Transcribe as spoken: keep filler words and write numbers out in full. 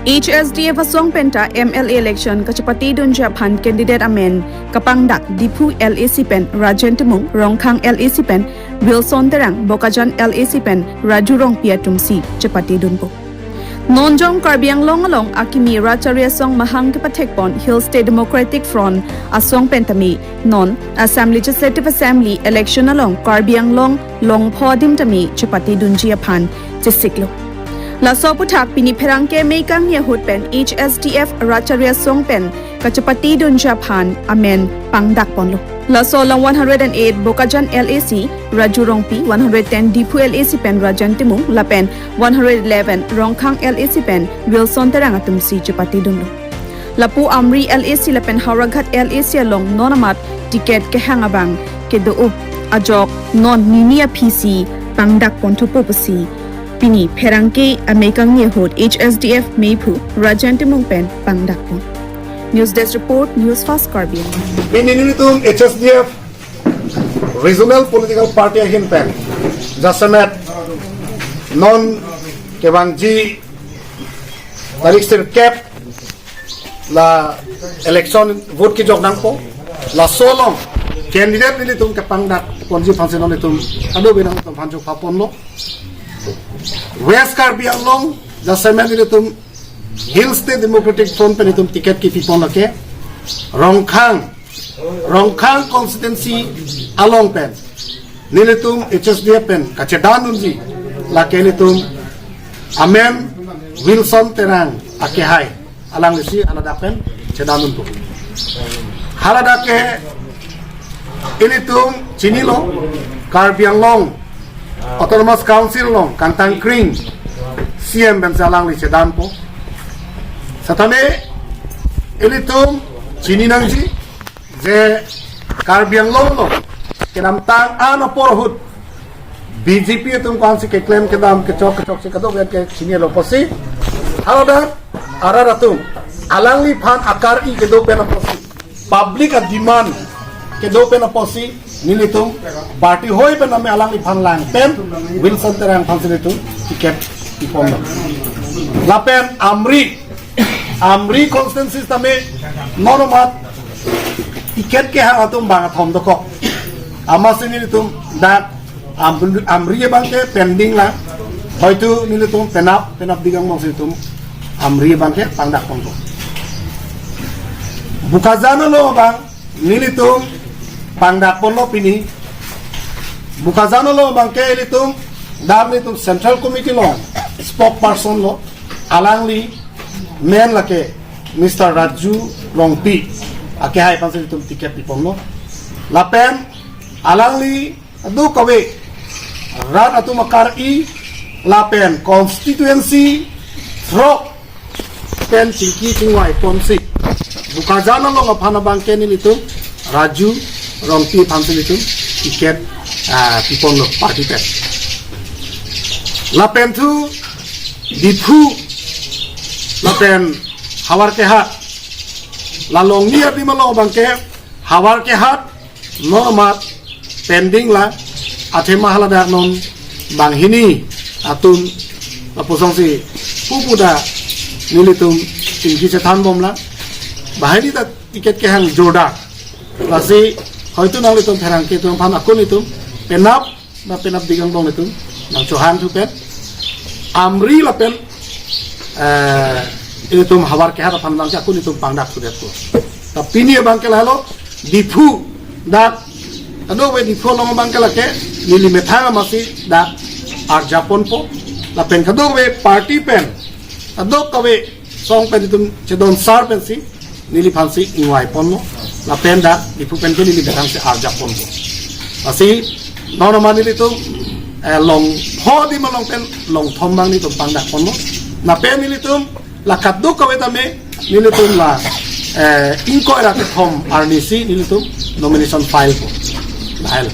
H S D F asong penta M L A election kachepatedunji aphan candidate amen kapangdak Diphu L A C pen Rajen Timung, Rongkhang L A C pen Wilson Terang, Bokajan L A C pen Raju Rongpi atumsi chepatedunpo. Non jong Karbi Anglong along akimi Rachari asong mahang kepathekpon Hill State Democratic Front asong pen tame non Assam Legislative Assembly election along Karbi Anglong longpho adim tame chepatedunji aphan chesiklo. Laso aputhak pini pherangke Meikang ni ahut pen H S D F Rachari asong pen kachepatedunji aphan amen pangdakponlo. Laso along one hundred and eight Bokajan L A C Raju Rongpi, one hundred ten Diphu L A C pen Rajen Timung lapen one hundred eleven Rongkhang L A C pen Wilson Terang atumsi chepatedunlo. Lapu Amri L A C lapen Howraghat L A C along non amat ticket kehang abang kedo-up ajok non nini aphisi pangdakponthupo pusi pini pherangke Meikang ni ahut H S D F meiphu Rajen Timung pen pangdakpon. News Desk Report, News Fast Karbi Anglong. Pini nelitum H S D F Regional Political Party ahin pen jasemet non kevangji tarik sirkep la election vote kejok nangpo. Laso along candidate nelitum kepangdakponji aphansi non nelitum kadokave nangtum aphan chokphaponlo. West Karbi Anglong jasemet nelitum Hill State Democratic Front pen nelitum ticket kepipon lake Rongkhang, Rongkhang constituency along pen nelitum H S D F pen kachedandunji lake nelitum amen Wilson Terang akehai, alanglisi haladak pen chedandunpo. Haladak ke ilitum chinilo, Karbi Anglong Autonomous Council along kangtang kring C M pensi alangli chedanpo. Setame ilitum chini nangji je Karbi Anglong along kedamtang an apor ahut B J P atum ko-ansi keklem kedam kechok kechok si kadokave ke chinilo pusi, haladak arat atum alangliphan akar-i kedo pen apotsi, public a-demand kedo pen apotsi nelitum party hoi pen name alangliphan lang pen Wilson Terang aphansi nelitum ticket piponlo. Lapen Amri, Amri constituency tame non amat ticket kehang atum bang athom dokok. Amatsi nelitum dak Am-, Amri abang ke pending lang. Hoitu nelitum penap, penapdik angbongsi nelitum Amri abang ke pangdakponpo. Bokajan along abang nelitum pangdakponlo pini. Bokajan along abang ke nelitum dak nelitum Central Committee along spokesperson lo, alangli men lake Mister Raju Rongpi akehai aphansi nelitum ticket piponlo. Lapen alangli kadokave rat atum akar-i lapen constituency throk pen chingki chingvai ponsi Bokajan along aphan abang ke nelitum Raju Rongpi aphansi nelitum ticket, ah, piponlo party pen. Lapen thu Diphu lapen Howraghat, la longni adim along abang ke Howraghat non amat pending lang, athema haladak non banghini atum lapuson si pupuda nelitum chingki chethanbom lang. Banghini ta ticket kehang jorda. Lasi hoitu nanglitum pherangke atum aphan ako nelitum penap, na penapdik angbong nelitum nangchohangthu pen Amri lapen, eh, nelitum Howraghat aphan abang ke ako nelitum pangdak sudetpo. Ta pini abang ke lahelo Diphu dak, kadokave Diphu along abang ke lake neli methang amatsi dak arjapponpo. Lapen kadokave party pen, kadokave song pen nelitum chedon sar pensi neliphansi ingvaiponlo. Lapen dak Diphu pen ke neli methangsi arjapponpo. Lasi non amat nelitum, eh, longpho adim along pen longthom abang nelitum pangdakponlo. Lapen nelitum la kadokave tame nelitum la, eh, ingkoi ra kethom arnisi nelitum nomination filepo. Lahelo.